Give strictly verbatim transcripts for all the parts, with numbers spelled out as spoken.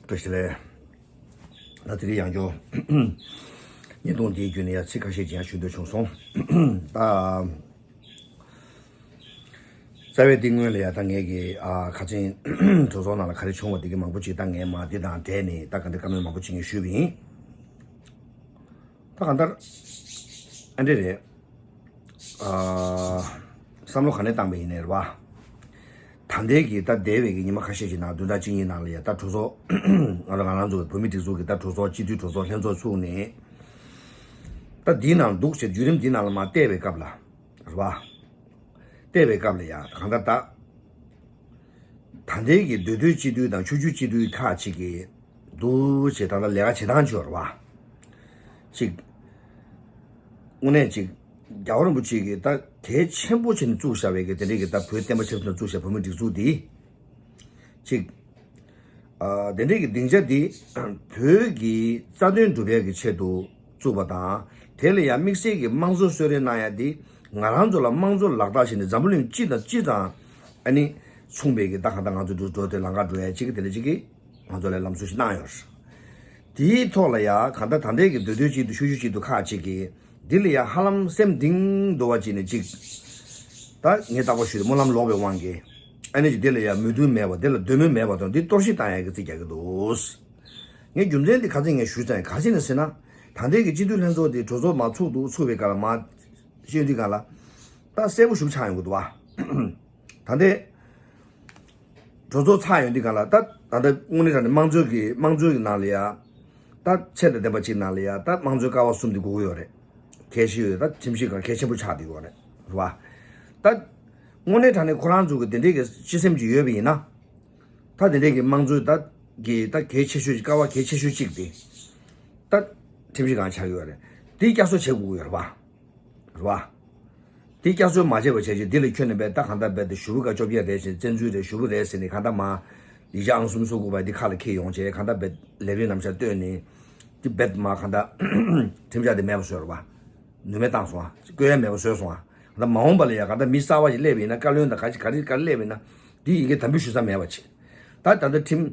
བཀྲ་ཤིས་བདེ་ལེགས། ད་དེ་རིང་ཡང་བསྐྱར་བརྙན་ཐུང་འདིའི་བརྒྱུད་ནས་ཡང་ཚིག་ཁ་ཤས་ཀྱང་ཞུ་འདོད་བྱུང་སོང་། ད་རྩ་བའི་འདི་སྔོན་ལ་ཡང་ད་ངས་ཀྱི་ཨ་ཁ་ཆེན་གྲོས་ཚོགས་ནང་ལ་ག་རེ་བྱུང་བ་འདི་གི་མང་པོ་ཅིག་ད་ངས་མ་འདི་དང་འབྲེལ་ནས་ད་ག་འདྲ་བཀའ་མོལ་མང་པོ་ཅིག་ངས་ཞུས་པ་ཡིན། ད་གང་ལྟར་ཨ་འདྲ་རེད། ཨ། བསམ་བློ་ག་ནས་བཏང་པ་ཡིན་ནའི་རེད་བ། ད་ལྟའི་གི་ད་འདས་པའི་གི་ཉི་མ་ཁ་ཤས་ཀྱི་ནང་བདུན་ཕྲག་གཅིག་གཉིས་ནང་ལ་ཡ་ད་གྲོས་ཚོགས་ང་རང་ང་རང་ཚོ་བོད་མི་སྒྲིག་འཛུགས་ཀྱི་ད་གྲོས་ཚོགས་སྤྱི་འཐུས་གྲོས་ཚོགས་ལྷན་ཚོགས་ཚུགས་ནས། ད་འདིའི་ནང་འདུག་ཟེར་བརྒྱུད་རིམ་འདིའི་ནང་ལ་མར་བལྟས་པའི་སྐབས་ལ་རེད་བ། བལྟས་པའི་སྐབས་ལ་ཡ་གང་ལྟར་ད། ད་ལྟའི་གི་མདོ་སྟོད་སྤྱི་འཐུས་དང་ཆུ་བཞི་སྤྱི་འཐུས་ཁག་ཅིག་གི་འདུག་ཅེས་ད་ལྟ་ལས་ཀ་བྱེད་སྟངས་ཅིག་ཡོད་རེད་བ། ཅིག་དངོས་གནས་ཅིག་རྒྱལ་བ་རིན་པོ་ཆེ་གིས་ད་གལ་ཆེན་པོ་བྱས་ནས་བཙུགས་བཞག་པའི་གི་དེ་འདྲའི་གི་ད་བོད་བསྟན་པ་ཆབ་སྲིད་ནང་བཙུགས་བཞག་བོད་མི་སྒྲིག་འཛུགས་འདི། ཅིག་ཨ། དེ་འདྲའི་གི་སྡིངས་ཆ་འདི་བོད་ཀྱི་རྩ་དོན་སྒྲུབ་ཡག་གི་ཆེད་དུ་བཙུགས་པ་དང་། དེ་ལ་ཡང་དམིགས་བསལ་གྱི་དམངས་གཙོ་གསོལ་རས་གནང་ཡག་འདི་ང་རང་ཚོ་ལ་དམངས་གཙོ་ལག་བསྟར་བྱས་ནས་འཛམ་བུ་གླིང་སྤྱི་དང་སྤྱི་དང་ཨ་ནི་མཚུངས་པའི་གི་ད་གང་ལྟར་ང་ཚོ་འགྲོ་འགྲོ་དེ་ལམ་ཁ་འགྲོ་ཡག་ཅིག་གི་དེ་འདྲ་ཅིག་གི་ང་ཚོ་ལ་ལམ་སྲོལ་ཞིག་གནང་ཡོད་རེད། དེའི་ཐོག་ལ་ཡང་གང་ལྟར་ད་ལྟའི་གི་མདོ་སྟོད་སྤྱི་འཐུས་ཆུ་བཞི་སྤྱི་འཐུས་ཁག་ཅིག་གིས་འདི་ལ་ཡང་ཧ་ལམ་སེམས་གཏིང་རྡོལ་བ་ཅིག་ནས་ཅིག་ད་ངས་རྟག་པར་ཞུས་ཏེ་སྨོན་ལམ་ལོག་པའི་དབང་གིས་ཨ་ནི་ཅིག་འདི་ལ་ཡང་མོས་མཐུན་མེད་པ་འདི་ལ་འདོད་མོས་མེད་པ་དང་འདི་གཏོར་བཤིག་བཏང་ཡག་གི་རྩིས་རྒྱག་གི་འདུག་ངས་རྒྱུ་མཚན་འདི་ག་ཚོད་ངས་ཞུས་ཙང་ག་ཚོད་ནས་ཟེར་ན། ད་ལྟའི་གི་སྤྱི་འཐུས་ལྷན་ཚོགས་འདི་གྲོས་ཚོགས་མ་ཚུགས་འདུག་ཚུགས་པའི་སྐབས་ལ་མ་ཤེས་དུས་སྒང་ལ་ད་གསལ་པོ་ཞིག་ཆགས་ཡོང་གི་འདུག་བ། ད་ལྟའི་གྲོས་ཚོགས་ཚར་ཡོང་དུས་སྒང་ལ་ད་ད་ལྟ་དངོས་གནས་དྲང་གནས་དམངས་གཙོའི་གི་དམངས་གཙོའི་གི་ནང་ལ་ཡ། ད་ཚད་དང་ལྡན་པ་ཅིག་ནང་ལ་ཡ་ད་དམངས་གཙོའི་ཀ་བ་གསུམ་དེ་དགོས་ཀྱི་ཡོད་རེད། གལ་ཆེ་ཡོད་ད་ཁྲིམས་ཞིབ་ཁང་གལ་ཆེན་པོ་ཆགས་བསྡད་ཡོད་རེད། རེད་བ། ད་དངོས་གནས་དྲང་གནས་ཁོ་རང་ཚོ་གི་དེ་འདྲའི་གི་སྤྱི་སེམས་ཅིག་ཡོད་པ་ཡིན་ན། ད་དེ་འདྲའི་གི་དམངས་གཙོའི་ད་གི་ད་གལ་ཆེ་ཤོས་ཀ་བ་གལ་ཆེ་ཤོས་གཅིག་དེ། ད་ཁྲིམས་ཞིབ་ཁང་ཆགས་ཀྱི་ཡོད་རེད། དེ་བསྐྱར་གསོ་བྱེད་དགོས་ཀྱི་ཡོད་རེད་བ། རེད་བ། དེ་བསྐྱར་གསོ་མ་བྱས་པ་བྱས་ཅིག་འདི་ལ་ཁྱོན་ནས་བས་ད་གང་ལྟར་བས་དེ་ཞུ་བུ་ཀ་བཅོ་བརྒྱད་རེད་ཅེས་བཙན་འཛུལ་རེད་ཞུ་བུ་རེད་ཟེར་ནས་གང་ལྟར་མ། ཡིག་ཆ་ཨང་གསུམ་སོ་དགུ་པ་འདི་ཁ་ལ་འཁྱེར་ཡོང་བྱས་གང་ལྟར་བས་ལས་རིམ་རྣམ་གཞག་བཏོན་ནས། དེ་བས་མ་གང་ལྟར་ཁྲིམས་འཆར་དེ་མེད་པ་བཟོས་རེད་བ། ནུས་མེད་བཏང་སོང་ཨ། བཀོད་ཡ་མེད་པ་བཟོས་སོང་ཨ། གང་ལྟར་མ་འོངས་པ་ལ་ཡ་གང་ལྟར་མི་གསར་བ་ཞིག་སླེབས་པ་ཡིན་ན་བཀའ་བློན་དང་ག་ཅི་ག་རེ་ག་རེ་སླེབས་པ་ཡིན་ན་འདི་ཡི་གེ་དམ་འབུལ་ཞུ་ས་མེད་པ་ཅིག་ད་ད་ལྟ་ཁྲིམས་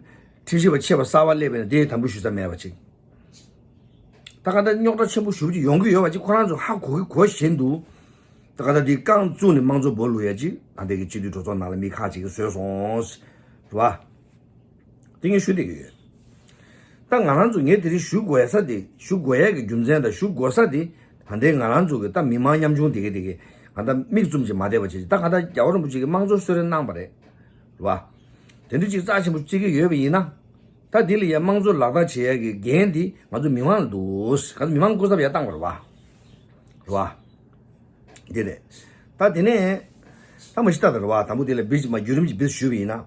ཁྲིམས་ཞིབ་པ་ཆེ་བ་གསར་བ་སླེབས་པ་ཡིན་ན་འདི་ཡི་དམ་འབུལ་ཞུ་ས་མེད་པ་ཅིག་ད་ག་ད་རྙོག་དྲ་ཆེན་པོ་ཞེ་པོ་ཅིག་ཡོང་གི་ཡོད་པ་ཅིག་ཁོ་རང་ཚོ་ཧ་གོ་གི་གོ་བཞིན་དུ། ད་ག་ད་འདི་རྐང་བཙུགས་ནས་དམངས་གཙོ་སྦོ་ལུག་ཡ་ཅིག་ད་ལྟའི་གི་སྤྱི་འཐུས་གྲོས་ཚོགས་ནང་ལ་མི་ཁག་ཅིག་གིས་བཟོས་སོང་། རེད་བ། དེ་ངས་ཞུ་བསྡད་ཀྱི་ཡོད། ད་ང་རང་ཚོ་ངས་དེ་རིང་ཞུ་དགོས་ས་དེ་ཞུ་དགོས་ཡ་གི་རྒྱུ་མཚན་དང་ཞུ་དགོས་ས་དེ་ད་ལྟའི་ང་རང་ཚོ་གི་ད་མི་མང་ཉམ་ཆུང་དེ་གི་དེ་གི་ག་ད་མིག་བཙུམ་ཅིག་མ་བསྡད་པ་བྱེད་ཅིག་ད་ག་ད་རྒྱལ་བ་རིན་པོ་ཆེ་གི་དམངས་གཙོ་གསོལ་རས་གནང་པ་རེད། རེད་བ། དེ་འདྲ་ཅིག་རྩ་ཆེན་པོ་བརྩི་གི་ཡོད་པ་ཡིན་ན། ད་དེ་ལ་ཡ་དམངས་གཙོ་ལག་བསྟར་བྱེད་ཡ་གི་འགན་འདི་ང་ཚོ་མི་མང་ལ་འདུག་ག་ཚོད་མི་མང་སྐུ་ཚབ་ཡ་བཏང་བ་རེད་བ། རེད་བ། འདི་རེད། ད་དེ་ནས། ད་མ་གཞི་ད་ད་རེད་བ་དང་པོ་དེ་ལ་བི་ཇི་མ་བརྒྱུད་རིམ་གྱི་བི་ཞུས་པ་ཡིན་ན།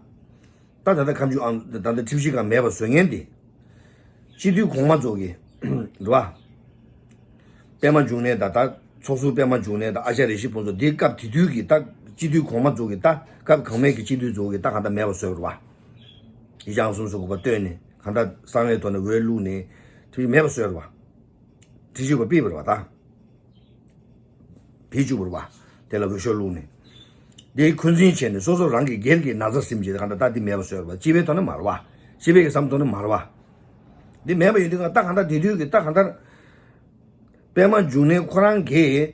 ད་ད་ལྟ་ཁམས་ཆུ་ཨང་ད་ལྟ་ཁྲིམས་ཞིབ་ཁང་མེད་པ་བཟོ་མཁན་དེ། སྤྱི་འཐུས་གོང་མ་ཚོ་གི། རེད་བ། པད་མ་འབྱུང་གནས་དང་ད་ཚོགས་ཟུར་པད་མ་འབྱུང་གནས་དང་ཨ་ཅག་རེ་ཞིག་ཕུན་ཚོགས་འདི་སྐབས་དེ་དུས་ཀྱི་ད་སྤྱི་འཐུས་གོང་མ་ཚོ་གི་ད་སྐབས་གང་མེད་ཀྱི་སྤྱི་འཐུས་ཚོ་གི་ད་གང་ལྟར་མེད་པ་བཟོས་པ་རེད་བ། ཡིག་ཆ་ཨང་གསུམ་སོ་དགུ་པ་བཏོན་ནས་གང་ལྟར་གསང་བའི་ཐོག་ནས་འོས་བླུགས་ནས་དེ་མེད་པ་བཟོས་རེད་བ། དྲི་ཞུ་བ་ཕུད་པ་རེད་བ་ད། བེད་སྤྱོད་པ་རེད་བ། དེ་ལ་འོས་ཤོག་བླུགས་ནས། དེའི་འཁོན་འཛིན་བྱས་ནས་སོ་སོ་རང་གི་སྒེར་གྱི་ན་ཚ་ཟིན་བྱས་ད་གང་ལྟར་ད་འདི་མེད་པ་བཟོས་རེད་བ་སྤྱི་པའི་ཐོག་ནས་མ་རེད་བ། སྤྱི་པའི་གི་བསམ་ཐོག་ནས་མ་རེད་བ། འདི་མེད་པ་ཡིན་དུས་ད་གང་ལྟར་དེ་དུས་ཀྱི་ད་གང་ལྟར། པད་མ་འབྱུང་གནས་ཁོ་རང་གིས་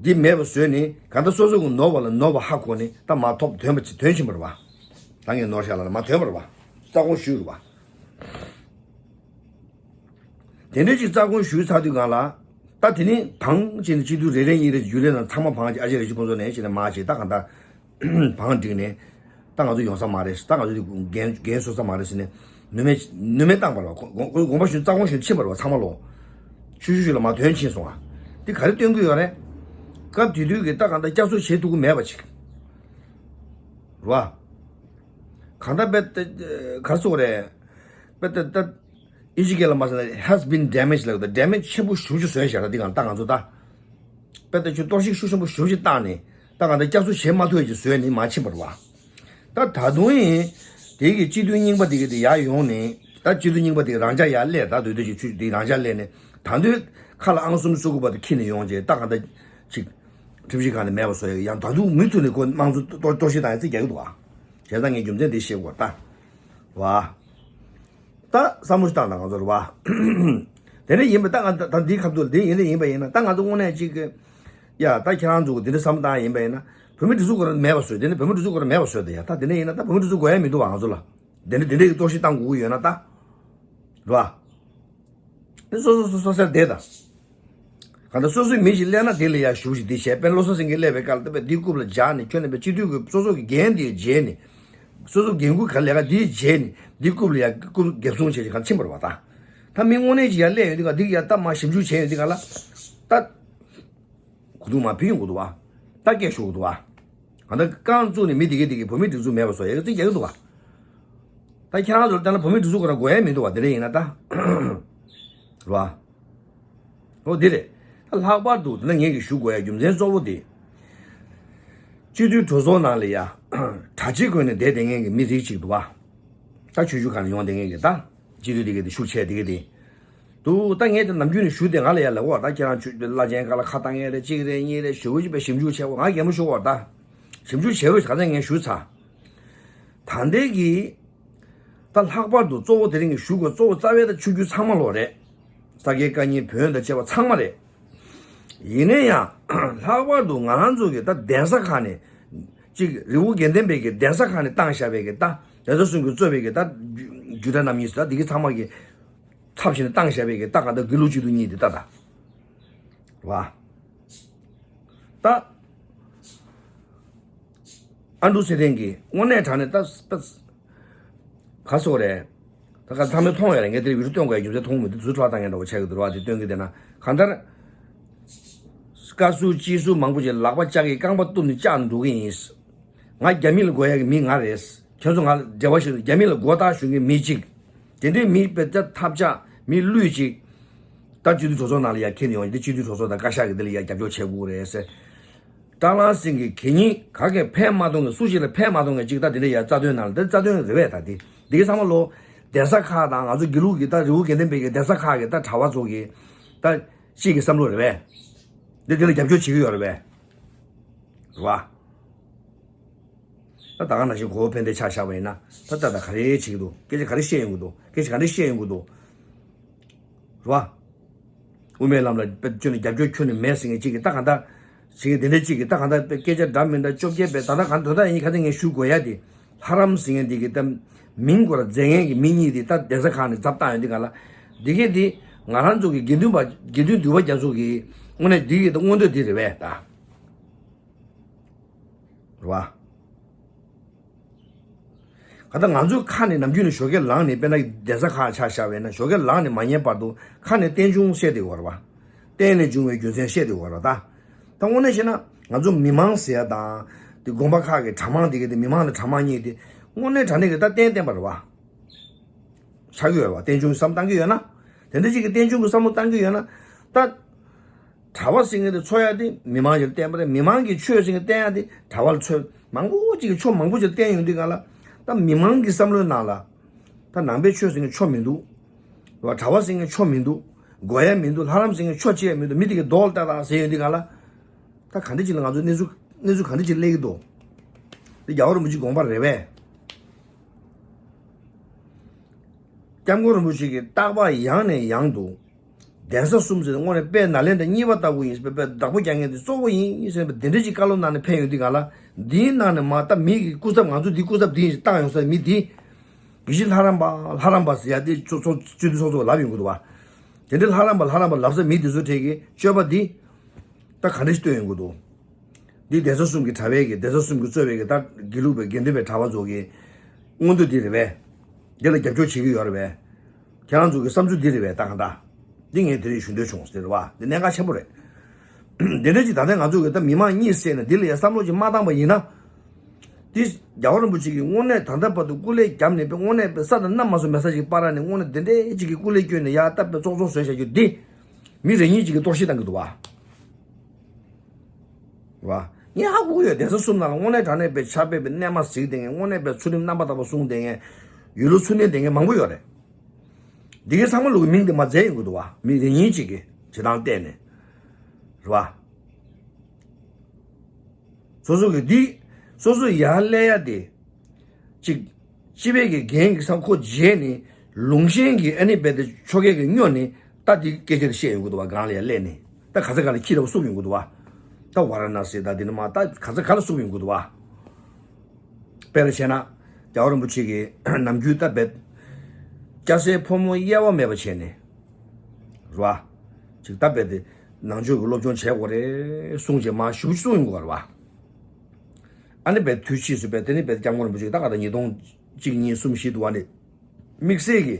འདི་མེད་པ་བཟོས་ནས་གང་ལྟར་སོ་སོ་གི་ནོར་བ་ལ་ནོར་བ་ཧ་གོ་ནས་ད་མ་ཐོབ་དོན་པ་ཅིག་དོན་ཕྱིན་པ་རེད་བ། ད་ངས་ནོར་ཤག་ལ་ལ་མ་དོན་པ་རེད་བ། རྩ་དགོངས་ཞུས་རེད་བ། དེ་འདྲ་ཅིག་རྩ་དགོངས་ཞུས་ཚར་དུས་སྒང་ལ། ད་དེ་ནི་བང་ཅིག་ནས་སྤྱི་འཐུས་རེ་རེ་གཉིས་རེ་རྒྱུན་ལས་ནང་ཚང་མ་བང་ཅིག་ཨ་ཅེ་རེ་ཞིག་ཕུན་ཚོགས་ནས་ཅིག་ནས་མ་ཅིག་ད་གང་ལྟར། བང་བསྒྲིགས་ནས། ད་ང་ཚོ་ཡོང་ས་མ་རེད་ད་ང་ཚོ་འདི་འགན་འགན་གསོ་ས་མ་རེད་ཟེར་ནས། ནུས་མེད་ནུས་མེད་བཏང་པ་རེད་བ་དགོངས་པ་ཞུ་རྩ་དགོངས་ཞུ་ཕྱིན་པ་རེད་བ་ཚང་མ་ལོ། ཤུ་ཤུ་ཤུ་ལ་མ་དོན་ཕྱིན་སོང་ང་། འདི་ག་རེ་སྟོན་གི་ཡོད་རེད། སྐབས་དེ་དུས་ཀྱི་ད་གང་ལྟར་བསྐྱར་གསོ་བྱེད་ཐུབ་ཀྱི་མེད་པ་ཅིག་རེད་བ། གང་ལྟར་དཔེ་ག་རེ་ཟེར་དགོས་རེད། དཔེ་ད་ད་ཨིན་ཇི་སྐད་ལ་མ་ཟེར་ན་has been damage ལབ་ད་damage ཆེན་པོ་ཞེ་པོ་ཅིག་བཟོས་བཞག་ད་འདི་གང་ལྟར་ང་ཚོ་ད། དཔེ་ད་ཁྱོད་གཏོར་བཤིག་ཤུགས་ཆེན་པོ་ཞེ་པོ་ཅིག་བཏང་ནས་ད་གང་ལྟར་བསྐྱར་གསོ་བྱེད་མ་ཐུབ་ཡ་ཅིག་བཟོས་ནས་མ་ཕྱིན་པ་རེད་བ། ད་ད་དུང་ཡིན། དེ་གི་སྤྱི་འཐུས་རྙིང་པ་དེ་གི་དེ་ཡར་ཡོང་ནས་ད་སྤྱི་འཐུས་རྙིང་པ་དེ་རང་འཇགས་ཡར་སླེབས་ད་དུས་དེ་ཅིག་ཚུད་དེ་རང་འཇགས་སླེབས་ནས་ད་དུང་ཁ་ལ་ཨང་གསུམ་སོ་དགུ་པ་དེ་འཁྱེར་ནས་ཡོང་རྗེས་ད་གང་ལྟར་ཅིག་ཁྲིམས་ཞིབ་ཁང་ནས་མེད་པ་བཟོ་ཡ་ཡང་ད་དུང་མུ་མཐུད་ནས་ཁོ་དམངས་གཙོ་གཏོར་གཏོར་བཤིག་བཏང་ཡ་རྩིས་རྒྱག་གི་འདུག་བ། བྱས་ཙང་ངས་རྒྱུ་མཚན་དེ་བཤད་དགོས་ད། བ། ད་བསམ་བློ་ཞིག་བཏང་དང་ང་ཚོ་རེད་བ། དེ་འདྲ་ཡིན་པ་ད་ང་ད་འདིའི་ཁ་ཐུག་འདི་ཡིན་ནི་ཡིན་པ་ཡིན་ན་ད་ང་ཚོ་དངོས་གནས་གཅིག་གི་ཡ་ད་ཁྱེད་རང་ཚོ་གི་འདི་འདྲ་བསམ་བློ་བཏང་ཡིན་པ་ཡིན་ན་བོད་མི་སྒྲིག་འཛུགས་ཁོ་རང་མེད་པ་བཟོས། དེ་ནི་བོད་མི་སྒྲིག་འཛུགས་ཁོ་རང་མེད་པ་བཟོས་ཏེ་ཡ་ད་དེ་འདྲ་ཡིན་ན་ད་བོད་མི་སྒྲིག་འཛུགས་དགོས་ཡ་མི་འདུག་བ། ང་ཚོ་ལ་དེ་འདྲ་དེ་འདྲ་གི་གཏོར་བཤིག་བཏང་དགོས་ཀྱི་ཡོད་ན་ད་རེད་བ། ནི་སོ་སོ་སོ་སོ་སེར་བསྡད་དང་། གང་ལྟར་སོ་སོའི་མི་ཞིག་སླེབས་ན་དེ་ལ་ཡ་ཞུ་ཞིག་འདི་བྱས་པས་བློ་བཟང་སེང་གེ་སླེབས་པའི་སྐབས་ལ་ད་པས་འདི་རྐུབ་ལ་འཇགས་ནས་ཁྱོད་ནི་པས་སྤྱི་འཐུས་ཀྱི་སོ་སོ་གི་འགན་འདི་བརྗེས་ནས། སོ་སོ་འགན་ཁུར་ག་ལས་ཀ་འདི་བརྗེས་ནས་འདི་རྐུབ་ལ་ཡ་རྐུབ་རྒྱབ་སྲུང་བྱས་ཀྱི་གང་ཕྱིན་པ་རེད་བ་ད། ད་མི་དངོས་གནས་ཀྱི་ཡ་སླེབས་ཡོད་འདི་ག་འདི་གི་ཡ་ད་མ་ཞིབ་འཇུག་བྱས་ཡོད་འདི་ག་ལ། ད། གོ་ཐུག་མ་ཕུལ་ཡོང་གི་འདུག་བ། ད་སྐད་ཤོར་གི་འདུག་བ། གང་ལྟར་རྐང་བཙུགས་ནས་མི་དེ་གས་དེ་གས་བོད་མི་སྒྲིག་འཛུགས་མེད་པ་བཟོ་ཡ་གི་རྩིས་རྒྱག་གི་འདུག་བ། ད་ཁྱེད་རང་ཚོར་བལྟས་ན་བོད་མི་སྒྲིག་འཛུགས་ཁོ་རང་དགོས་ཡ་མི་འདུག་བ་དེ་འདྲ་ཡིན་ན་ད། རེད་བ། འོ་འདི་རེད། ད་ལྷག་པར་དུ་དེ་ན་ངེད་ཀྱིས་ཞུ་དགོས་ཡ་རྒྱུ་མཚན་གཙོ་བོ་དེ། སྤྱི་འཐུས་གྲོས་ཚོགས་ནང་ལ་ཡ། གྲྭ་ཆས་གོན་ནས་བསྡད་བསྡད་མཁན་གྱི་མི་རིགས་གཅིག་འདུག་བ། ད་ཆོས་བརྒྱུད་ཁག་ནས་ཡོང་བསྡད་མཁན་གྱི་ད། སྤྱི་འཐུས་དེ་གས་དེ་ཤུགས་ཆེ་དེ་གས་དེ། འདུག་ད་ངས་དེ་ནམ་རྒྱུན་ནས་ཞུ་དེ་ང་ལ་ཡ་ལབ་གོ་ད་ཁྱེད་རང་ཆོས་བླ་ཆེན་ཁག་ལ་ཁ་བཏང་ཡས་རེད་གཅིག་རེད་གཉིས་རེད་ཞུ་གི་ཅིག་པའི་ཞིབ་འཇུག་བྱས་གོ་ང་གད་མོ་ཤོར་གོ་ད། ཞིབ་འཇུག་བྱས་རོགས་ག་ཚད་ངས་ཞུ་ཚར། ད་ལྟའི་གི། ད་ལྷག་པར་དུ་གཙོ་བོ་དེ་རིང་གི་ཞུ་དགོས་གཙོ་བོ་རྩ་བའི་ད་ཆོས་བརྒྱུད་ཚང་མ་ལོ་རེད། ས་དགེ་བཀའ་རྙིང་བོན་དང་བཅས་པ་ཚང་མ་རེད། ཡིན་ན་ཡང་། ལྷག་པར་དུ་ང་རང་ཚོ་གི་ད་གདན་ས་ཁག་ནས། གཅིག་རི་བོ་དགེ་ལྡན་པའི་གི་གདན་ས་ཁག་ནས་བཏང་བཞག་པའི་གི་ད་གདན་ས་གསུམ་གྱིས་གཙོས་པའི་གི་ད་རྒྱུད་གྲྭ་རྣམ་གཉིས་སུ་ད་འདི་གི་ཚང་མ་གི་ཚབ་བྱས་ནས་བཏང་བཞག་པའི་གི་ད་ག་ད་དགེ་ལུགས་སྤྱི་འཐུས་གཉིས་འདི་ད་ད། རེད་བ། ད། ཨ་འབྲུག་ཚེ་བརྟན་གྱིས་དངོས་གནས་དྲང་གནས་ད་ད། ག་སོགས་རེད། ད་ག་ཚང་མས་མཐོང་ཡོད་རེད་ངས་དེར་བི་ཌིའོ་སྟོན་དགོས་ཡ་རྒྱུ་མཚན་མཐོང་མི་འདུག་དུས་ཚོད་འཕྲོ་བརླག་བཏང་མཁན་འདྲ་བོ་ཆགས་ཀྱི་འདུག་རེད་བ་དེ་སྟོན་གྱི་བསྡད་ན་གང་ལྟར། བཀའ་ཟུར་སྤྱི་ཟུར་མང་པོ་ཞིག་ལག་པ་ལྕགས་ཀྱི་རྐང་པ་གཏུབ་ནས་བཅག་འགྲོ་གི་ཡིན། ང་རྒྱ་མི་ལ་དགོས་ཡ་གི་མི་ང་རེད། ཁྱོད་ཚོ་ང་ལ་འབྲེལ་བ་ཞིག་རྒྱ་མི་ལ་མགོ་བཏགས་ཞུ་མཁན་མི་གཅིག་དེ་འདྲའི་མི་དཔེ་ཆ་ཐབས་ཆག་མི་ལུས་གཅིག་ད་སྤྱི་འཐུས་གྲོས་ཚོགས་ནང་ལ་ཡ་འཁྱེར་ནས་ཡོང་འདི་སྤྱི་འཐུས་གྲོས་ཚོགས་དང་བཀའ་ཤག་གི་འདི་ལ་ཡ་རྒྱབ་སྐྱོར་བྱེད་དགོས་རེད་ཟེར། ཀྲང་ལང་སིང་གི་གད་སྙིགས་ག་གེ་ཕན་མ་གཏོང་གི་སུ་ཞིག་ལ་ཕན་མ་གཏོང་གི་གཅིག་ད་འདི་འདྲ་ཡ་རྩ་དོན་ནང་ལ་འདི་རྩ་དོན་རེད་བས་ད་འདི་འདི་གི་ཚང་མ་ལོ། གདན་ས་ཁག་དང་ང་ཚོ་དགེ་ལུགས་ཀྱི་ད་རི་བོ་དགེ་ལྡན་པའི་གི་གདན་ས་ཁག་གི་ད་གྲྭ་བ་ཚོ་གི་ད་གཅིག་གི་བསམ་བློ་རེད་བས། འདི་འདི་ལ་རྒྱབ་སྐྱོར་བྱེད་ཀྱི་ཡོད་རེད་བས། རེད་བ། ད་ད་ག་ནང་བཞིན་གོ་བོ་ཕན་བདེ་ཆ་བཞག་པ་ཡིན་ན་ད་ད་ད་ག་རེ་བྱེད་ཀྱི་འདུག་སྐད་ཆ་ག་རེ་བཤད་ཡོང་གི་འདུག་སྐད་ཆ་ག་རེ་བཤད་ཡོང་གི་འདུག་རེད་བ། དབུ་མའི་ལམ་ལ་དཔེ་ཁྱོན་ནས་རྒྱབ་སྐྱོར་ཁྱོན་ནས་མེད་ཟེར་མཁན་གཅིག་གིས་ད་གང་ལྟར། ཞིག་གིས་དེ་འདྲ་གཅིག་གིས་ད་གང་ལྟར་དཔེ་སྐད་ཆ་འདྲ་མི་འདྲ་བཅོ་བརྒྱད་པས་ད་ལྟ་གང་དོན་དག་ཡིན་ག་ཚད་ངས་ཞུ་དགོས་ཡ་དེ། ལྷ་རམས་ཟེར་མཁན་དེ་གི་ད་མིང་གོ་ར་མཛད་མཁན་གྱི་མི་གཉིས་དེ་ད་གདན་ས་ཁག་ནས་ཛབ་བཏང་ཡོད་དེ་ག་ལ། དེ་གས་དེ་ང་རང་ཚོ་གི་དགེ་འདུན་པ་དགེ་འདུན་འདུས་པ་རྒྱ་མཚོ་གིས་དངོས་གནས་དེ་གི་ད་མངོན་འདོད་དེ་རེད་བས་ད། རེད་བ། ག་ད་ང་ཚོའི་ཁ་ནས་ནམ་རྒྱུན་ནས་ཞོགས་ཀས་ལངས་ནས་དཔེར་ན་གདན་ས་ཁག་ཆ་བཞག་པས་ན་ཞོགས་ཀས་ལངས་ནས་མ་ཉལ་བར་དུ་ཁ་ནས་རྟེན་འབྱུང་བཤད་བསྡད་ཡོད་རེད་བ། རྟེན་ནས་འབྱུང་བའི་རྒྱུ་མཚན་བཤད་བསྡད་ཡོད་རེད་ད། ད་དངོས་གནས་བཤད་ན་ང་ཚོ་མི་མང་ཟེར་ཡ་དང་དེ་དགོན་པ་ཁག་གི་གྲྭ་མང་དེ་གི་དེ་མི་མང་དང་གྲྭ་མང་གཉིས་དེ་དངོས་གནས་དྲང་གནས་ཀྱི་ད་རྟེན་བརྟེན་པ་རེད་བ། ཆགས་ཀྱི་ཡོད་རེད་བ་རྟེན་འབྱུང་གི་བསམ་བཏང་གི་ཡོད་ན། དེ་འདྲ་ཅིག་གི་རྟེན་འབྱུང་གི་བསམ་བློ་བཏང་གི་ཡོད་ན། ད། གྲྭ་བ་ཟེར་མཁན་དེ་འཚོ་ཡ་དེ་མི་མང་ཞིག་ལ་བརྟེན་པ་རེད། མི་མང་གི་ཆོས་ཟེར་མཁན་བརྟེན་ཡ་དེ་གྲྭ་བ་ལ་འཚོ་མང་པོ་ཅིག་གི་ཆོས་མང་པོ་ཅིག་ལ་བརྟེན་ཡོང་དུས་ག་ལ། ད་མི་མང་གི་བསམ་བློའི་ནང་ལ། ད་ནང་པའི་ཆོས་ཟེར་མཁན་ཆོས་མི་འདུག་གྲྭ་བ་ཟེར་མཁན་ཆོས་མི་འདུག་དགོས་ཡ་མི་འདུག་ལྷ་རམས་ཟེར་མཁན་ཆོས་བྱེད་ཡ་མི་འདུག་མི་དེ་གའི་རྡོག་ལྟ་ལ་ཟེར་ཡོང་དུས་ག་ལ། ད་ག་འདྲ་ཅིག་ལ་ང་ཚོ་གནས་ཚུལ་གནས་ཚུལ་ག་འདྲ་ཅིག་སླེབས་ཀྱི་འདུག་འདི་རྒྱལ་བ་རིན་པོ་ཆེའི་དགོངས་པ་རེད་པས། སྐྱབས་མགོན་རིན་པོ་ཆེ་གིས་རྟག་པར་ཡང་ནས་ཡང་དུ། གདན་ས་གསུམ་ཟེར་དངོས་གནས་དཔལ་ནཱ་ལེནྡྲ་གཉིས་པ་ལྟ་བུ་ཡིན་ཟེར་བའི་བདག་པོ་རྒྱག་མཁན་དེ་གཙོ་བོ་ཡིན་ཟེར་བའི་དེ་འདྲ་ཅིག་བཀའ་སློབ་གནང་ནས་ཕེབས་ཡོང་དུས་ག་ལ། འདིའི་ནང་ནས་མ་ད་མི་གི་སྐུ་ཚབ་ང་ཚོ་འདི་སྐུ་ཚབ་འདི་ཡིན་ཟེར་བཏང་ཡོང་ས་མི་འདི། དགེ་བཤེས་ལྷ་རམས་པ་ལྷ་རམས་པ་ཟེར་ཡ་དེ་ཚོ་ཚོ་སྤྱི་འཐུས་ཚོགས་གཙོ་ལབ་ཡོང་གི་འདུག་བ། དེ་འདྲའི་ལྷ་རམས་པ་ལྷ་རམས་པ་ལབ་ས་མི་འདི་ཚོ་གྲས་ཀྱི་སྤྱོད་པ་འདི། ད་ག་འདྲ་ཞིག་སྟོན་ཡོང་གི་འདུག་འདི་གདན་ས་གསུམ་གྱི་གྲྭ་པའི་གི་གདན་ས་གསུམ་གྱི་གཙོས་པའི་གི་ད་དགེ་ལུགས་པའི་དགེ་འདུན་པའི་གྲྭ་པ་ཚོ་གི་མངོན་འདོད་འདི་རེད་པས། འདི་ལ་རྒྱབ་སྐྱོར་བྱེད་ཀྱི་ཡོད་རེད་པས། ཁྱེད་རང་ཚོ་གི་བསམ་ཚུལ་འདི་རེད་པས་ད་གང་ལྟར། འདི་ངས་དེ་རིང་ཞུ་འདོད་བྱུང་ཟེར་བ་འདི་གནད་འགག་ཆེན་པོ་རེད། འདི་འདྲ་ཅིག་ད་ལྟ་ང་ཚོ་གི་ད་མི་མང་གཉིད་སད་ནས་འདི་ལ་ཡ་བསམ་བློ་ཅིག་མ་བཏང་པ་ཡིན་ན། འདི་རྒྱལ་བ་རིན་པོ་ཆེ་གིས་དངོས་གནས་ད་ལྟ་བར་དུ་སྐུ་ལས་བརྒྱབ་ནས་པའི་དངོས་གནས་པའི་ས་དང་གནམ་མ་སོ་མེད་ས་ཞིག་སྤར་ནས་དངོས་གནས་འདི་འདྲའི་ཅིག་གི་སྐུ་ལས་བསྐྱོན་ནས་ཡ་ད་པའི་ཙོག་ཙོག་བཟོས་བཞག་རྒྱུ་འདི། མི་རེ་གཉིས་ཅིག་གིས་གཏོར་བཤིག་བཏང་གི་འདུག་བ། བ། ངས་ཧ་གོ་གི་ཡོད་གདན་ས་གསུམ་ནང་ལ་དངོས་གནས་དྲང་གནས་པའི་ཕྱག་དཔེ་པའི་རྣལ་མ་གཟིགས་བསྡད་མཁན་དངོས་གནས་པའི་ཚུལ་ཁྲིམས་རྣམ་པར་དག་པ་སྲུང་བསྡད་མཁན་ཡུལ་ལུགས་ཚུལ་གནས་བསྡད་མཁན་མང་པོ་ཡོད་རེད། འདི་གའི་ཚང་མ་ལུག་གི་མིང་དེ་མ་མཛད་ཡོང་གི་འདུག་བ་མི་རེ་གཉིས་ཅིག་གིས་བྱེད་སྟངས་བལྟས་ནས། རེད་བ། སོ་སོ་གི་འདི། སོ་སོ་ཡར་སླེབས་ཡ་དེ། གཅིག་སྤྱི་པའི་གི་འགན་གི་སང་ཁོ་བརྗེད་ནས་ ལུང་ཞེན་གྱི་ཨ་ནི་རྦད་དེ་ཆོ་གའི་གི་སྨྱོ་ནི་ད་འདི་སྐད་ཆ་དེ་བཤད་ཡོང་གི་འདུག་བ། སྒང་ལ་ཡ་སླེབས་ནས་ད་ག་ས་ག་ལ་ཁྱི་ར་བ་བསུབ་ཡོང་གི་འདུག་བ། ད་ཝ་ར་ཎ་སི་ད་འདི་ནི་མ་ད་ག་ས་ག་ལ་བསུབ་ཡོང་གི་འདུག་བ། དཔེར་བྱས་ན་རྒྱལ་བ་རིན་པོ་ཆེ་གིས་ནམ་རྒྱུན་ད་རྦད་སྐྱ་སེར་ཕོ་མོ་དབྱེ་བ་མེད་པ་བྱས་ནས་རེད་བ། ཅིག་ད་རྦད་དེ་ནང་ཆོས་ཀྱི་སློབ་སྦྱོང་བྱེད་དགོས་རེད་གསུངས་བྱས་མ་ཞུ་གསུངས་ཡོང་གི་རེད་བ། ཨ་ནི་རྦད་དུས་ཕྱིས་སུ་རྦད་དེ་ནི་རྦད་སྐྱབས་མགོན་རིན་པོ་ཆེ་ད་ག་ད་ཉིས་སྟོང་གཅིག་གཉིས་གསུམ་བཞི་དུ་བ་ནི། དམིགས་བསལ་གྱི་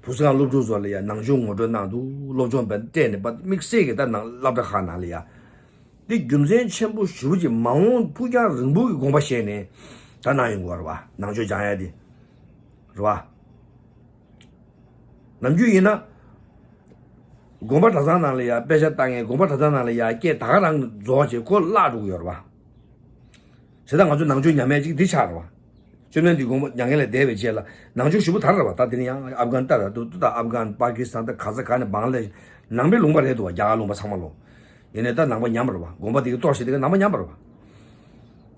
བུ་སྐང་སློབ་ཕྲུག་ཚོ་ལ་ཡ་ནང་ཆོས་ངོ་སྤྲོད་གནང་འདུག་སློབ་སྦྱོང་བན་སྤྲད་ནས་པ་དམིགས་བསལ་གྱི་ད་ནང་སློབ་གྲྭ་ཁག་ནང་ལ་ཡ། འདི་རྒྱུ་མཚན་ཆེན་པོ་ཞེ་པོ་ཅིག་མ་འོངས་ཕུགས་རྒྱང་རིང་པོ་གི་དགོངས་པ་བཞེས་ནས་ད་གནང་ཡོང་གི་ཡོད་རེད་བ། ནང་ཆོས་སྦྱང་ཡ་དེ་རེད་བ། ནམ་རྒྱུན་ཡིན་ན། དགོན་པ་གྲྭ་ཚང་ནང་ལ་ཡ་དཔེ་ཆ་ལྟ་མཁན་དགོན་པ་གྲྭ་ཚང་ནང་ལ་ཡ་སྐད་ད་ག་རང་རྫོགས་བྱས་ཁོ་བརླག་འགྲོ་གི་ཡོད་རེད་བ། བྱས་ཙང་ང་ཚོ་ནང་ཆོས་ཉམས་ཡས་ཅིག་འདི་ཆགས་རེད་བ། བཅོམ་ལྡན་འདས་དགོངས་པ་མྱ་ངན་ལས་འདས་པའི་རྗེས་ལ་ནང་ཆོས་ཞུ་བོ་དར་རེད་བ། ད་དེ་ནི་ཡང་ཨབ་གྷན་ཏ་ར་ཏུ་ཏུ་ད་ཨབ་གྷན་པ་ཀི་སི་ཐན་ད་ག་ས་ག་ནས་བང་ལ་ནང་པའི་ལུང་པ་རེད་འདུག་བ། རྒྱ་གར་ལུང་པ་ཚང་མ་ལོ། ཡིན་ནའི་ད་ནང་པ་ཉམས་པ་རེད་བ། དགོངས་པ་དེ་གི་གཏོར་བཤིག་དེ་གི་ནང་པ་ཉམས་པ་རེད་བ།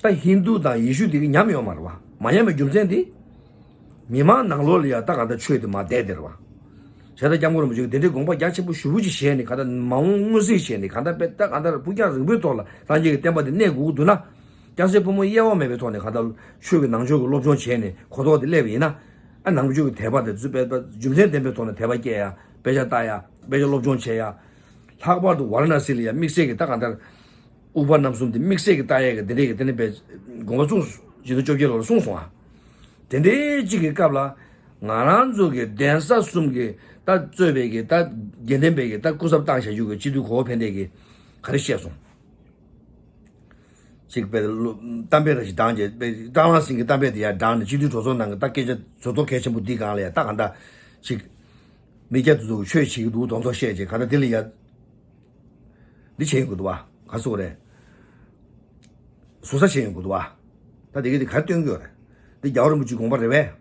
ད་ཧིན་དུ་དང་ཡེ་ཤུ་དེ་གི་ཉམས་ཡོད་མ་རེད་བ། མ་ཉམས་པའི་རྒྱུ་མཚན་དེ། མི་མང་ནང་ལོགས་ལ་ཡ་ད་ག་ད་ཆོས་དེ་མ་བསྡད་དེ་རེད་བ། བྱས་ད་སྐྱབས་མགོན་རིན་པོ་ཆེ་གི་དེ་འདྲའི་དགོངས་པ་རྒྱ་ཆེན་པོ་ཞུ་བོ་ཅིག་བཞེས་ནས་ག་ད་མ་འོངས་མངོན་གསལ་བྱས་ནས་ག་ད་དཔེ་ད་ག་ད་ཕུགས་རྒྱང་རིང་པོའི་ཐོག་ལ་སངས་རྒྱས་ཀྱི་བསྟན་པ་དེ་གནས་དགོས་ཀྱི་འདུག་ན། སྐྱ་སེར་ཕོ་མོ་དབྱེ་བ་མེད་པའི་ཐོག་ནས་གང་ལྟར་ཆོས་ཀྱི་ནང་ཆོས་ཀྱི་སློབ་སྦྱོང་བྱས་ནས་གོ་རྟོགས་དེ་སླེབས་པ་ཡིན་ན། ཨ་ནང་ཆོས་ཀྱི་དད་པ་དེ་ཚུར་དཔེ་རྒྱུ་མཚན་ལྡན་པའི་ཐོག་ནས་དད་པ་སྐྱེ་ཡ། དཔེ་ཆ་ལྟ་ཡ། དཔེ་ཆ་སློབ་སྦྱོང་བྱེད་ཡ། ལྷག་པར་དུ་ཝཱ་ར་ཎ་སི་ལ་ཡ་དམིགས་བསལ་གྱི་ད་གང་ལྟར་ཨུ་པ་རྣམ་གསུམ་དེ་དམིགས་བསལ་གྱི་ལྟ་ཡ་གི་དེ་འདྲས་ཀྱི་དེ་ནས་དཔེ་དགོངས་པ་གསུངས་སོ། རྗེ་བཙུན་བཅོ་བརྒྱད་ལོར་གསུངས་སོང་ཨ། དེ་འདྲའི་གཅིག་གི་སྐབས་ལ་ང་རང་ཚོ་གི་གདན་ས་གསུམ་གྱི་ད་གཙོས་པའི་གི་ད་དགེ་ལྡན་པའི་གི་ད་སྐུ་ཚབ་བཏང་བྱ་རྒྱུ་གི་སྤྱི་འཐུས་གོ་བོ་ཕན་བདེ་གི་ག་རེ་བཤད་སོང་། ཅིག་དཔེ་ལོ་གཏམ་དཔེ་ར་ཞིག་བགྲངས་རྗེས་དཔེ་སྐྲག་ལངས་ཟིན་གྱི་གཏམ་དཔེ་དེ་ཡར་བགྲངས་ནས་སྤྱི་འཐུས་གྲོས་ཚོགས་ནང་གི་ད་སྐད་ཆ་གྲོས་ཚོགས་གལ་ཆེན་པོ་འདི་སྒང་ལ་ཡ་ད་གང་ལྟར་ཅིག་མི་སྐྱ་དེ་ཚོ་གི་ཆོས་བྱེད་ཀྱི་འདུག་དོན་ཚོགས་བཤད་རྗེས་གང་ལྟར་དེ་ལ་ཡ་འདི་བྱེད་ཡོང་གི་འདུག་བ། ག་སོག་རེད། ཟུར་ཟ་བྱེད་ཡོང་གི་འདུག་བ། ད་དེ་གི་དེ་ག་རེ་སྟོན་གྱི་ཡོད་རེད། འདི་རྒྱལ་བ་རིན་པོ་ཆེའི་དགོངས་པ་རེད་པས།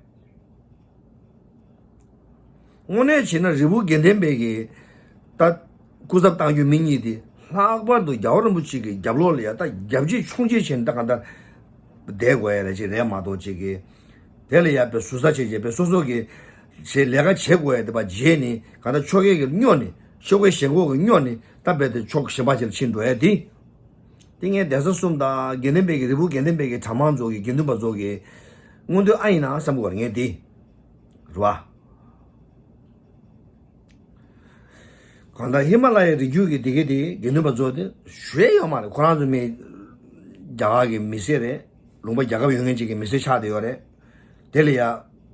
དངོས་གནས་བྱས་ན་རི་བོ་དགེ་ལྡན་པའི་གི་ད་སྐུ་ཚབ་བཏང་རྒྱུ་མི་གཉིས་དེ་ལྷག་པར་དུ་རྒྱལ་བ་རིན་པོ་ཆེ་གི་རྒྱབ་ལོགས་ལ་ཡ་ད་རྒྱབ་བྱེད་མཆོང་བྱེད་བྱས་ནས་ད་གང་ལྟར་བསྡད་དགོས་ཡ་རེད་ཅེས་རེད་མ་གཏོགས་ཅིག་གི་དེ་ལ་ཡ་པའི་ཟུར་ཟ་བྱེད་བྱེད་པའི་སོ་སོ་གི་ཞེས་ལས་ཀ་བྱེད་དགོས་ཡ་དེ་པ་བརྗེད་ནས་གང་ལྟར་ཕྱོགས་ཁག་གི་སྨྱོ་ནས་ཕྱོགས་ཁག་ཞེན་ཁོག་གི་སྨྱོ་ནས་ད་རྦད་དེ་ཕྱོགས་གཞན་པ་ཅིག་ལ་ཕྱིན་འགྲོ་ཡ་དེ། དེ་ངས་གདན་ས་གསུམ་དང་དགེ་ལྡན་པའི་གི་རི་བོ་དགེ་ལྡན་པའི་གི་གྲྭ་མང་ཚོ་གི་དགེ་འདུན་པ་ཚོ་གི་མངོན་འདོད་ཨ་ཡིན་ན་བསམ་གི་བར་ངས་དེ་རེད་བ། གང་ལྟར་ཧི་མ་ལ་ཡའི་རི་རྒྱུད་ཀྱི་དེ་གི་དེ་དགེ་འདུན་པ་ཚོ་དེ་ཞུ་ཡ་ཡོད་མ་རེད། ཁོ་རང་ཚོ་མི་རྒྱ་གར་གི་མི་སེར་རེད། ལུང་པ་རྒྱལ་ཁབ་ཡོད་མཁན་ཅིག་གི་མི་སེར་ཆགས་བསྡད་ཡོད་རེད། དེ་ལ་ཡ་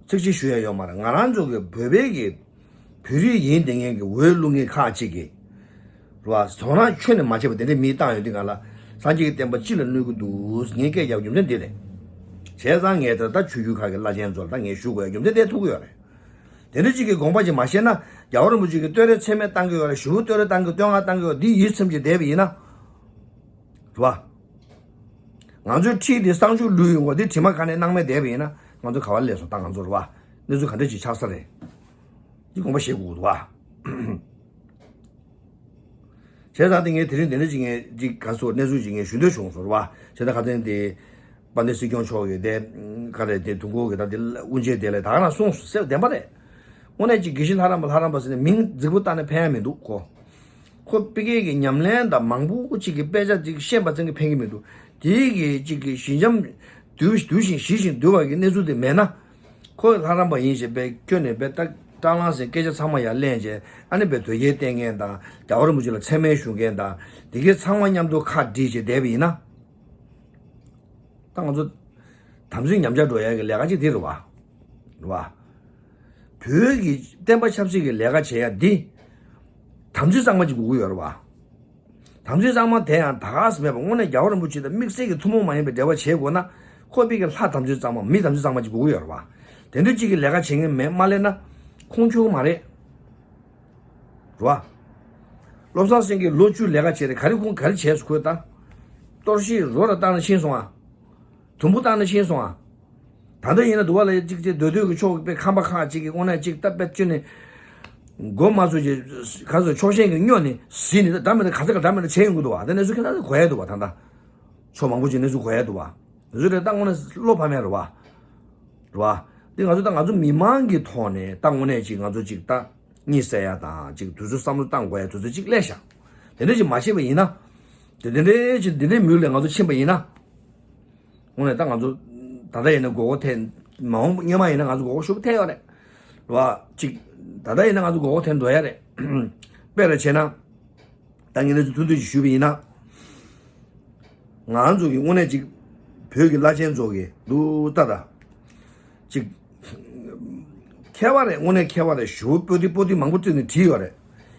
ཚིག་གཅིག་ཞུ་ཡ་ཡོད་མ་རེད། ང་རང་ཚོ་གི་བོད་པའི་གི་བོད་རིགས་ཡིན་བསྡད་མཁན་གྱི་འོས་བླུག་མཁན་ཁག་ཅིག་གིས་རེད་བ། དོ་སྣང་ཁྱོན་ནས་མ་བྱས་པ་དེ་འདྲའི་མི་བཏང་ཡོད་དུས་ང་ལ་སངས་རྒྱས་ཀྱི་བསྟན་པ་སྤྱི་ལ་གནོད་ཀྱི་འདུག་ངས་སྐད་རྒྱག་རྒྱུ་མཚན་འདི་རེད། བྱས་ཙང་ངས་ད་ལྟ་ཆོས་བརྒྱུད་ཁག་གི་བླ་ཆེན་ཚོ་ལ་ད་ངས་ཞུ་དགོས་ཡ་རྒྱུ་མཚན་དེ་ཐུག་གི་ཡོད་རེད། དེ་འདྲ་ཅིག་གི་དགོངས་པ་ཅིག་མ་བཞེས་ན་རྒྱལ་བ་རིན་པོ་ཆེ་གི་བསྟོད་ར་ཚད་མེད་བཏང་གི་ཡོད་རེད། ཞུ་བོ་བསྟོད་ར་བཏང་གི་བསྟོད་བསྔགས་བཏང་གི་ཡོད་འདི་ཡིད་ཚིམ་གྱི་བསྡད་པ་ཡིན་ན། རེད་བ། ང་ཚོའི་ཁྲིད་དེ་གསང་སྤྱོད་ལུས་ཡོང་གོ་འདི་དྲི་མ་ག་ནས་སྣང་མེད་བསྡད་པ་ཡིན་ན་ང་ཚོ་ག་བ་སླེབས་སོང་། ད་ང་ཚོ་རེད་བ། གནས་ཚུལ་ག་འདྲ་ཅིག་ཆགས་ས་རེད། འདི་དགོངས་པ་བཞེས་དགོས་འདུག་བ། བྱས་ཙང་དེ་ངས་དེ་རིང་དེ་འདྲ་ཅིག་ངས་ཅིག་ག་སོ་གནས་ཚུལ་ཅིག་ངས་ཞུ་འདོད་བྱུང་སོང་རེད་བ། བྱས་ཙང་ཁ་སང་དེ་དཔལ་ལྡན་སྲིད་སྐྱོང་མཆོག་གིས་དེ་ག་རེ་དེ་དུས་འཁོར་གྱི་ད་དེ་དབུ་འབྱེད་དེ་ལས་ད་ག་རང་གསུངས་སོང་ཟེར་བདེན་པ་རེད། དངོས་གནས་ཅིག་དགེ་བཤེས་ལྷ་རམས་པ་ལྷ་རམས་པ་ཟེར་ནས་མིང་རྫིག་པོ་བཏགས་ནས་ཕན་ཡ་མི་འདུག་གོ། ཁོ་དཔེ་སྐད་ཀྱི་ཉམས་ལེན་དང་མང་པོ་ཅིག་གི་དཔེ་ཆ་ཅིག་ཤེས་པ་ཙམ་གྱིས་ཕན་གྱི་མི་འདུག་དེའི་གི་ཅིག་གི་ཞི་འཇམ་དུལ་དུལ་ཞིང་ཞི་ཞིང་དུལ་བ་གི་གནས་ཚུལ་དེ་མེད་ན། ཁོ་ལྷ་རམས་པ་ཡིན་ཞེས་པའི་ཁྱོན་ནས་པའི་ད་སྐྲག་ལངས་སེ་སྐད་ཆ་ཚང་མ་ཡར་ལེན་བྱས་ཨ་ནི་པའི་དོལ་རྒྱལ་བསྟེན་མཁན་དང་རྒྱལ་བ་རིན་པོ་ཆེ་ལ་མཚན་སྨད་ཞུ་མཁན་དང་དེ་གའི་ཚང་མ་མཉམ་དུ་ཁ་བསྒྲིགས་བྱས་བསྡད་པ་ཡིན་ན། ད་ང་ཚོ་དམ་ཚིག་ཉམས་ཆག་འགྲོ་ཡ་གི་ལས་ཀ་ཅིག་དེ་རེད་བ། རེད་བ། བོད་ཀྱི་བསྟན་པ་ཆབ་སྲིད་ཀྱི་ལས་ཀ་བྱེད་ཡ་འདི་དམ་ཚིག་གཙང་མ་ཅིག་དགོས་ཀྱི་ཡོད་རེད་བ། དམ་ཚིག་གཙང་མ་དེ་ཡང་ད་ག་སེ་མེད་པ་དངོས་གནས་རྒྱལ་བ་རིན་པོ་ཆེ་དང་དམིགས་བསལ་གྱི་ཐུན་མོང་མ་ཡིན་པའི་འབྲེལ་བ་བྱེད་དགོས་ན་ཁོ་པའི་གི་ལྷ་དམ་ཚིག་གཙང་མ་མི་དམ་ཚིག་གཙང་མ་ཅིག་དགོས་ཀྱི་ཡོད་རེད་བ། དེ་འདྲ་ཅིག་གི་ལས་ཀ་བྱེད་མཁན་མེད་མ་སླེབས་ན་ཁུངས་འཁྱོལ་གི་མ་རེད། རེད་བ། བློ་བཟང་སེང་གེ་ལོ་བཅུ་ལས་ཀ་བྱས་རེད། ག་རེ་ཁུངས་ག་རེ་བྱས་སོང་ཁོས་ད། གཏོར་བཤིག་རོ་ར་བཏང་ནས་ཕྱིན་སོང་ཨ། དུམ་བུ་བཏང་ནས་ཕྱིན་སོང་ཨ། ད་ལྟ་ཡིན་ན་འདུག་བ་ལ་ཅིག་ཅིག་སྡོད་སྡོད་ཀྱི་ཕྱོགས་པའི་ཁམས་པ་ཁག་ཅིག་གི་དངོས་གནས་ཅིག་སྟབས་པད་བཅུ་ནས་མགོ་མ་ཚོས་ཀྱི་ག་ཚོད་ཕྱོགས་ཞེན་གྱི་སྨྱོ་ནི་ཟིན་ནི་ད་འདྲ་མི་འདྲ་ག་ཚ་ག་འདྲ་མི་འདྲ་བྱས་ཡོང་གི་འདུག་བ། ད་གནས་ཚུལ་ཁྱེད་རང་ཚོ་གོ་ཡ་འདུག་བ། ད་ད་ཕྱོགས་མང་པོ་ཅིག་གནས་ཚུལ་གོ་ཡ་འདུག་བ། དེ་ཚོ་རེད་ད་དངོས་གནས་བློ་ཕམ་ཡ་རེད་བ། རེད་བ། དེ་ང་ཚོ་ད་ང་ཚོ་མི་མང་གི་ཐོག་ནས་ད་དངོས་གནས་ཅིག་ང་ཚོ་ཅིག་ད་གཉིད་སད་ཡ་དང་ཅིག་དུས་ཚོད་བསམ་བློ་བཏང་དགོས་ཡ་དུས་ཚོད་ཅིག་སླེབས་ཤག་དེ་འདྲ་ཅིག་མ་བྱས་པ་ཡིན་ན། དེ་དེ་འདྲའི་ཅིག་འདི་འདྲའི་མུས་ལ་ང་ཚོ་ཕྱིན་པ་ཡིན་ན། དངོས་གནས་ད་ང་ཚོ་ད་ལྟ་ཡིན་ན་མགོ་སྐོར་ཐེབས། མ་འོངས་སྔོན་མ་ཡིན་ན་ང་ཚོ་མགོ་སྐོར་ཞེ་པོ་ཐེབས་ཡོད་རེད། རེད་བ། ཅིག་ད་ལྟ་ཡིན་ན་ང་ཚོ་མགོ་སྐོར་ཐེབས་འགྲོ་ཡ་རེད། དཔེ་ར་བྱས་ན། ད་ངས་ནས་ཚོ་ཐུང་ཐུང་ཞིག་ཞུས་པ་ཡིན་ན། ང་ཚོ་གི་དངོས་གནས་ཅིག་བོད་ཀྱི་བླ་ཆེན་ཚོ་གི་འདུག་ད་ད། ཅིག་མཁས་པ་རེད། དངོས་གནས་མཁས་པ་རེད། ཞུ་པོ་ཏི་པོ་ཏི་མང་པོ་བརྩིས་ནས་བྲིས་ཡོད་རེད།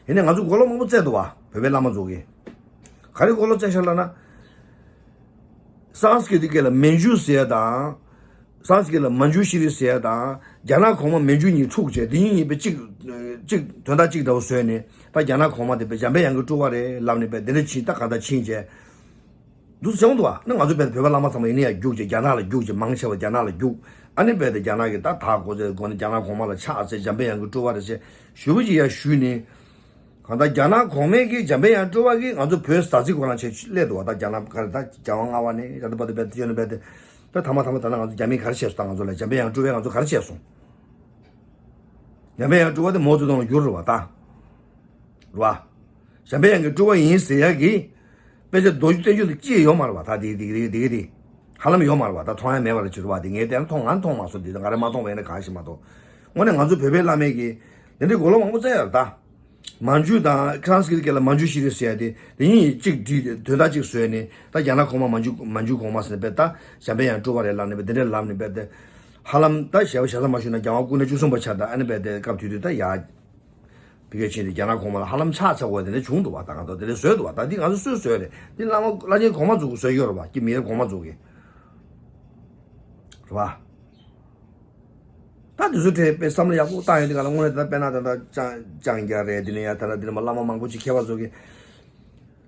ཡིན་ནའི་ང་ཚོ་མགོ་ལོག་མང་པོ་བཙལ་འདུག་བ། བོད་པའི་བླ་མ་ཚོ་གི། ག་རེ་མགོ་ལོག་བཙལ་ཤག་ལབ་ན། སཾ་སྐྲྀ་ཏ་སྐད་ལ་མན་ཇུ་ཟེར་ཡ་དང་། སཾ་སྐྲྀ་ཏ་ལ་མན་ཇུ་ཤི་རི་ཟེར་ཡ་དང་། རྒྱ་ནག་གོང་མ་མན་ཇུ་གཉིས་འཁྲུག་བྱས། དེ་གཉིས་གཉིས་པའི་གཅིག་གཅིག་དོན་དག་གཅིག་འདྲ་བོ་བཟོས་ནས། ད་རྒྱ་ནག་གོང་མ་དེ་པས་འཇམ་དཔལ་དབྱངས་ཀྱི་སྤྲུལ་བ་རེད་ལབ་ནས་པས་དེ་འདྲ་ཕྱིན། ད་གང་ལྟར་ཕྱིན་བྱས། འདུག་སེ་བྱུང་འདུག་བ། ན་ང་ཚོ་བས་བོད་པ་བླ་མ་ཚང་མ་ཡིན་ན་ཡང་རྒྱུགས་ཀྱི་རྒྱ་ནག་ལ་རྒྱུགས་ཀྱི་མང་ཆེ་བ་རྒྱ་ནག་ལ་རྒྱུགས། ཨ་ནི་བས་དེ་རྒྱ་ནག་གི་ད་ད་གོ་ཚེ་གོ་ནི་རྒྱ་ནག་གོང་མ་ལ་ཕྱག་འཚལ། འཇམ་དཔལ་དབྱངས་ཀྱི་སྤྲུལ་བ་རེད་ཟེར་ཞུ་བ་ཅིག་ཡང་ཞུས་ནས། གང་ལྟར་རྒྱ་ནག་གོང་མས་ཀྱིས་འཇམ་དཔལ་དབྱངས་སྤྲུལ་བ་གིས་ང་ཚོ་བོད་ཟ་ཟི་གོ་རང་བྱས་སླེབས་འདུག་བ། ད་རྒྱ་ནག་ག་རེ་ད་རྒྱལ་དབང་ལྔ་པ་ནས་ད་ལྟ་བར་དུ་བས་དེ་ཡོད་ནི་བས་དེ། ད་ཐ་མ་ཐ་མ་ད་ན་ང་ཚོ་རྒྱ་མིས་ག་རེ་བྱས་སོང་། ད་ང་ཚོ་ལ་འཇམ་དཔལ་དབྱངས་སྤྲུལ་བས་ང་ཚོ་ག་རེ་བྱས་སོང་། འཇམ་དཔལ་དབྱངས་སྤྲུལ་བ་དེ་མའོ་ཙེ་ཏུང་ལ་བསྒྱུར་རེད་བ་ད། རེད་བ། འཇམ་དཔལ་དབྱངས་ཀྱི་སྤྲུལ་བ་ཡིན་ཟེར་ཡག་གི། དཔེ་ཆ་རྡོ་རྗེ་བསྟན་འགྱུར་དུ་ཅི་ཡོད་མ་རེད་བ་ད། དེ་དེ་དེ་དེ་དེ། ཧ་ལམ་ཡོད་མ་རེད་བ་ད། མཐོང་ཡ་མེད་པ་རེད་ཅེས་རེད་བ། དེ་ངས་བལྟས་ན་མཐོང་ང་མཐོང་མ་སོང་། དེ་ང་རེ་མ་མཐོང་བ་ཡིན་ན་གང་ཞིག་མ་གཏོགས། དངོས་གནས་ང་ཚོ་བོད་པའི་བླ་མས་ཀྱི། དེ་འདྲའི་མགོ་ལོག་མང་པོ་བཙལ་ཡ་རེད་ད། མན་ཇུ་དང་ཁྲང་སྐྲྀ་ཏ་སྐད་ལ་མན་ཇུ་ཤི་རི་ཟེར་ཡ་དེ། དེ་གཉིས་གཅིག་བྲིས་ཏེ་དོན་དག་གཅིག་བཟོས་ནས། ད་རྒྱ་ནག་གོང་མ་མན་ཇུ་མན་ཇུ་གོང་མ་ཟེར་ནས་པས་ད་འཇམ་དཔལ་དབྱངས་སྤྲུལ་བ་རེད་ལབ་ནས་པས་དེ་འདྲ་ལབ་ནས་པས་དེ། ཧ་ལམ་ད་ཞེ་པོ་ཞེ་ས་མ་ཞུས་ན་རྒྱལ་དབང་སྐུ་ཕྲེང་བཅུ་གསུམ་པ་ཆགས། ད་ཨ་ནི་པས་དེ་སྐབས་དུས་དུས་ད་ཡ། བི་ཀའི་ཆིན་དེ་རྒྱ་ནག་གོང་མ་ལ་ཧ་ལམ་ཕྱག་འཚལ་དགོས་དེ་འདྲ་བྱུང་འདུག་བ། ད་གང་ལྟར་དེ་འདྲ་བཟོས་འདུག་བ། ད་འདི་ང་ཚོ་སུས་བཟོས་རེད། འདི་བླ་མ་བླ་ཆེན་གོང་མ་ཚོ་གིས་བཟོས་ཡོད་རེད་བ། ཀྱི་མི་རབས་གོང་མ་ཚོ་གིས་རེད་བ། ད་དེ་ཚོ་དྲན་པའི་བསམ་བློ་ཡག་པོ་བཏང་ཡོད་དེ་ག་ལ་དངོས་གནས་ད་དཔེར་ན་ད་ལྟ་ལྕང་ལྕང་རྒྱ་རེད། དེ་ནས་ཡ་ད་ལྟ་འདི་ནས་མ་བླ་མ་མང་པོ་ཅིག་མཁས་པ་ཚོ་གིས་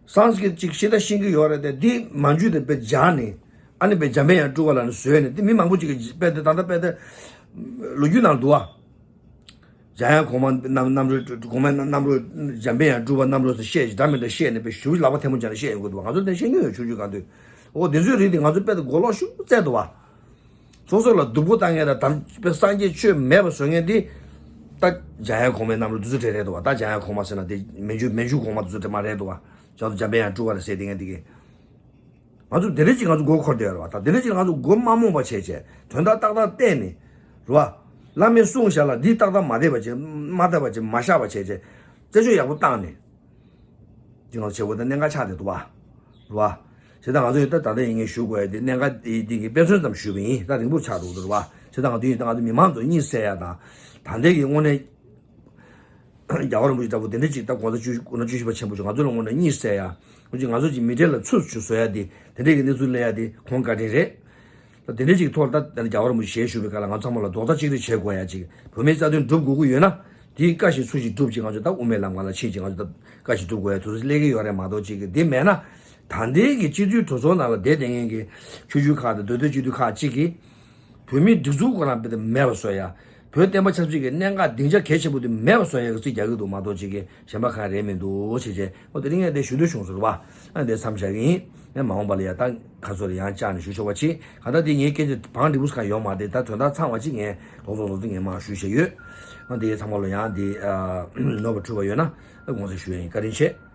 སཾ་སྐྲྀ་ཏ་ཅིག་ཤེས་ད་ཤེས་ཀྱི་ཡོད་རེད་དེ། འདི་མན་ཇུ་དེ་དཔེ་སྦྱར་ནས་ཨ་ནི་དཔེ་འཇམ་དཔལ་དབྱངས་སྤྲུལ་བ་ལབ་ནས་བཟོས་ནས་དེ་མི་མང་པོ་ཅིག་གིས་དཔེ་དེ་ད་ལྟ་དཔེ་དེ་ལོ་རྒྱུས་ནང་འདུག་བ། འཇམ་དབྱངས་གོང་མ་རྣམ་རྣམ་རོལ་གོང་མ་རྣམ་རོལ་འཇམ་དཔལ་དབྱངས་སྤྲུལ་བ་རྣམ་རོལ་ཟེར་བཤད་ཅིག་འདྲ་མི་འདྲ་བཤད་ནས་དཔེ་ཞུ་ལག་པ་ཐལ་མོ་སྦྱར་ནས་བཤད་ཡོང་གི་འདུག་བ། ང་ཚོ་དེ་བཤད་མྱོང་ཡོད་ཆུང་ཆུང་སྒང་དུས། འོ་དེ་ཚོའི་རིགས་དེ་ང་ཚོ་དཔེ་དེ་མགོ་ལོག་ཤུགས་བཙལ་འདུག་བ། སོ་སོ་ལ་སྡུག་པོ་བཏང་མཁན་དང་དམ་པའི་སངས་རྒྱས་ཆོས་མེད་པ་བཟོ་མཁན་དེ། ད་འཇམ་དབྱངས་གོང་མའི་རྣམ་རོལ་དེ་ཚོ་གྲས་རེད་འདུག་བ། ད་འཇམ་དབྱངས་གོང་མ་ཟེར་ན་དེ་མན་ཇུ་མན་ཇུ་གོང་མ་དེ་ཚོ་གྲས་མ་རེད་འདུག་བ། ཅང་དུ་འཇམ་དཔལ་དབྱངས་སྤྲུལ་བ་རེད་ཟེར་དེ་ངས་དེ་གས། ང་ཚོ་དེ་འདྲ་ཅིག་ང་ཚོ་མགོ་འཁོར་བསྡད་ཡོད་རེད་བ། ད་དེ་འདྲ་ཅིག་ང་ཚོ་མགོ་མ་རྨོངས་པ་བྱས་བྱས། དོན་དག་ཏག་ཏག་བལྟས་ནས། རེད་བ། བླ་མས་གསུངས་བཞག་ལ་འདི་ཏག་ཏག་མ་བསྡད་པ་བྱས། མ་བསྡད་པ་བྱས། མ་བཞག་པ་བྱས་བྱས། རྩད་གཅོད་ཡག་པོ་བཏང་ནས། དེ་ང་ཚོ་བྱེད་དགོས་ད་གནད་འགག་ཆགས་བསྡད་འདུག་བ། རེད་བ། བྱས་ཙང་ང་ཚོ་ཡིན་ད་ད་ལྟ་ཡིན་ངས་ཞུ་དགོས་ཡ་དེ་གནད་འགག་དེ་དེ་གི་དཔེ་མཚོན་ཙམ་ཞུས་པ་ཡིན། ད་རིང་པོ་ཆགས་འགྲོ་འདུག་རེད་བ། བྱས་ཙང་ང་ཚོ་ཡིན་ད་ང་ཚོ་མི་མང་ཚོ་གཉིད་སད་ཡ་དང་། ད་ལྟའི་གི་དངོས་གནས། རྒྱལ་བ་རིན་པོ་ཆེ་ལྟ་བུ་དེ་འདྲ་ཅིག་ད་གོང་ས་བཅུ་གོང་ས་བཅུ་བཞི་པ་ཆེན་པོ་ཅིག་ང་ཚོ་ལ་དངོས་གནས་གཉིད་སད་ཡ། ང་ཚོ་ང་ཚོ་ཅིག་མི་གྲལ་ལ་ཚུར་ཚུར་བཟོ་ཡ་དེ་དེ་འདྲའི་གི་གནས་ཚུལ་སླེབས་ཡ་དེ་ཁོང་བཀའ་དྲིན་རེད། ད་དེ་འདྲའི་ཅིག་ཐོག་ད་ད་རྒྱལ་བ་རིན་པོ་ཆེ་ཞལ་བཞུགས་པའི་སྐབས་ལ་ང་ཚོ་ཚང་མ་ལ་རྡོག་རྩ་གཅིག་སྒྲིལ་བྱེད་དགོས་ཡ་ཅིག་བོད་མིའི་རྩ་དོན་སྒྲུབ་དགོས་ཀྱི་ཡོད་ན། དེའི་བཀའ་བཞིན་ཚུལ་བཞིན་སྒྲུབ་ཅིག་ང་ཚོ་ད་དབུ་མའི་ལམ་སྒང་ལ་ཕྱིན་ཅིག་ང་ཚོ་ད་བཀའ་བཞིན་སྒྲུབ་དགོས་ཡ་དུས་ཚོད་སླེབས་ཀྱི་ཡོད་རེད་མ་གཏོགས་ཅིག་གི་དེ་མེད་ན། ད་ལྟའི་གི་སྤྱི་འཐུས་གྲོས་ཚོགས་ནང་ལ་བསྡད་བསྡད་མཁན་གྱི་ཆོས་བརྒྱུད་ཁག་དང་མདོ་སྟོད་སྤྱི་འཐུས་ཁག་ཅིག་གིས། བོད་མིའི་སྒྲིག་འཛུགས་ཁོ་རང་དཔེ་དེ་མེད་པ་བཟོ་ཡ། བོད་བསྟན་པ་ཆབ་སྲིད་ཀྱི་གནད་འགག་སྡིངས་ཆ་གལ་ཆེན་པོ་དེ་མེད་པ་བཟོ་ཡ་གི་རྩིས་རྒྱག་གི་འདུག་མ་གཏོགས་ཅིག་གི་གཞན་པ་གང་རེད་མི་འདུག་ཅེས་བྱས། འོ་དེ་རིང་ངས་དེ་ཞུ་འདོད་བྱུང་སོང་རེད་བ། ཨ་དེ་མཚམས་བཞག་གི་ཡིན། ངས་མ་འོངས་པ་ལ་ཡ་ད་ཁ་སོ་ལ་ཡང་བཅར་ནས་ཞུ་ཆོག་པ་བྱེད། གང་ལྟར་དེ་ངའི་སྐད་ཆ་བང་སྒྲིག་པོ་གང་ཡོད་མ་རེད། ད་དོན་དག་ཚང་བ་ཅིག་ངས་ལོག་ལོག་ལོག་ཏུ་ངས་མར་ཞུ་བཞག་ཡོད། ཨ་དེ་ཚང་མ་ལ་ཡང་དེ་ནོར་བ་འཁྲུལ་བ་ཡོད་ན་ཨ་དགོངས་སེལ་ཞུ་ཡ་ཡིན། བཀའ་དྲིན་ཆེ།